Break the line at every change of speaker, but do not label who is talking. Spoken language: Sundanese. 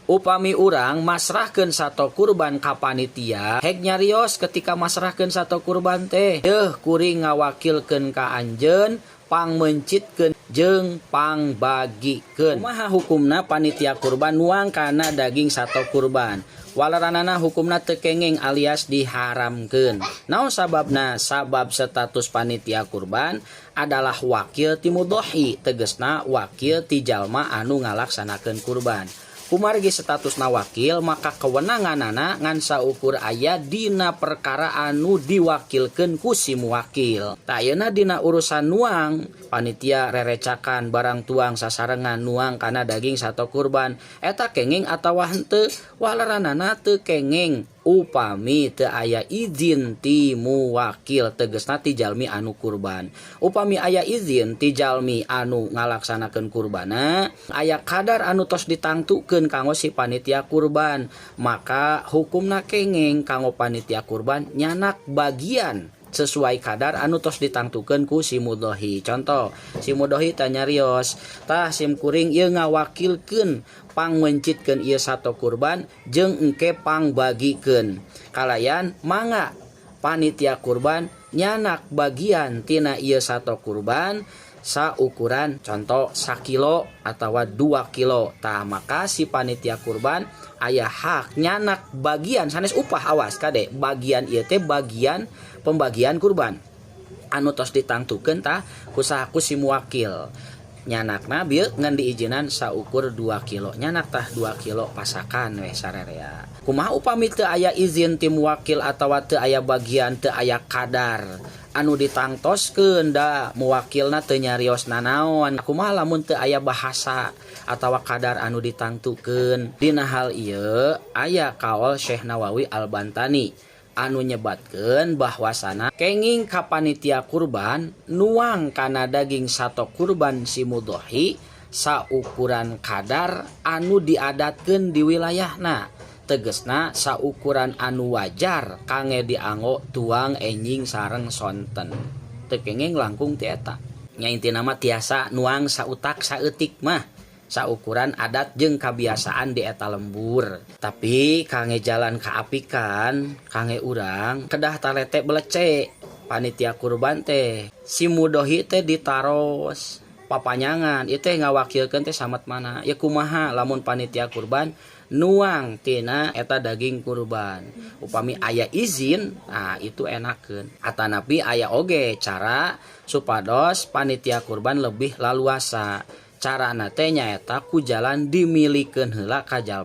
Upami urang masrahkeun sato kurban ka panitia, hek nyarios ketika masrahkeun sato kurban teh, "Yeuh, kuring ngawakilkeun ka anjeun pangmeuncitkeun jeung pangbagikeun." Kumaha hukumna panitia kurban nuang kana daging sato kurban? Waleranana hukumna teu kenging alias diharamkeun. Naon sababna? Sabab status panitia kurban adalah wakil ti mudhohi, tegesna wakil ti jalma anu ngalaksanakeun kurban. Kumargi statusna wakil, maka kewenanganana ngan saukur aya dina perkara anu diwakilkeun ku si muwakil. Tah, ayeuna dina urusan nuang, panitia rerecakan barang tuang sasarengan nuang kana daging sato kurban, eta kenging atawa henteu? Waleranana teu kenging upami teu aya izin ti muwakil, tegesna ti jalmi anu kurban. Upami aya izin ti jalmi anu ngalaksanakeun kurbana, aya kadar anu tos ditangtukeun kanggo si panitia kurban, maka hukumna kenging kanggo panitia kurban nyandak bagian sesuai kadar anu tos ditangtukeun ku si mudhohi. Contoh, si mudhohi tah nyarios, "Tah, sim kuring ieu ngawakilkeun pangmeuncitkeun ieu sato kurban jeung engke pangbagikeun." Kalayan mangga panitia kurban nyandak bagian tina ieu sato kurban saukuran contoh sakilo atau 2 kilo. Tah, maka si panitia kurban aya hak nyandak bagian, sanes upah, awas kade, bagian ieu teh bagian pembagian kurban anu tos ditangtukeun tah kusaha, ku si muwakil. Nyandakna bieu ngan diizinan saukur 2 kilo, nyandak tah 2 kilo pasakan weh sarerea. Kumaha upami teu aya izin ti muwakil atawa teu aya bagian, teu aya kadar anu ditangtoskeun, da muwakilna teu nyarios nanaon? Kumaha lamun teu aya bahasa atawa kadar anu ditangtukeun? Dina hal ieu aya kaol Syekh Nawawi Al-Bantani anu nyebatkeun bahwasana kenging ka panitia kurban nuang kana daging sato kurban si mudhohi saukuran kadar anu diadatkeun di wilayahna, tegesna saukuran anu wajar kangge dianggo tuang enjing sareng sonten, teu kenging langkung ti eta. Nya, intina mah tiasa nuang sautak saeutik mah saukuran adat jeung kabiasaan di eta lembur. Tapi kangge jalan kaapikan, kangge urang kedah talete belece panitia kurban teh, si mudhohi teh ditaros papanyangan itu ngawakilkeun teh samet mana ya. Kumaha lamun panitia kurban nuang tina eta daging kurban? Upami aya izin, nah itu enakeun. Atanapi aya oge cara supados panitia kurban lebih laluasa. Carana teh nyaeta ku jalan dimilikeun heula ka jalma.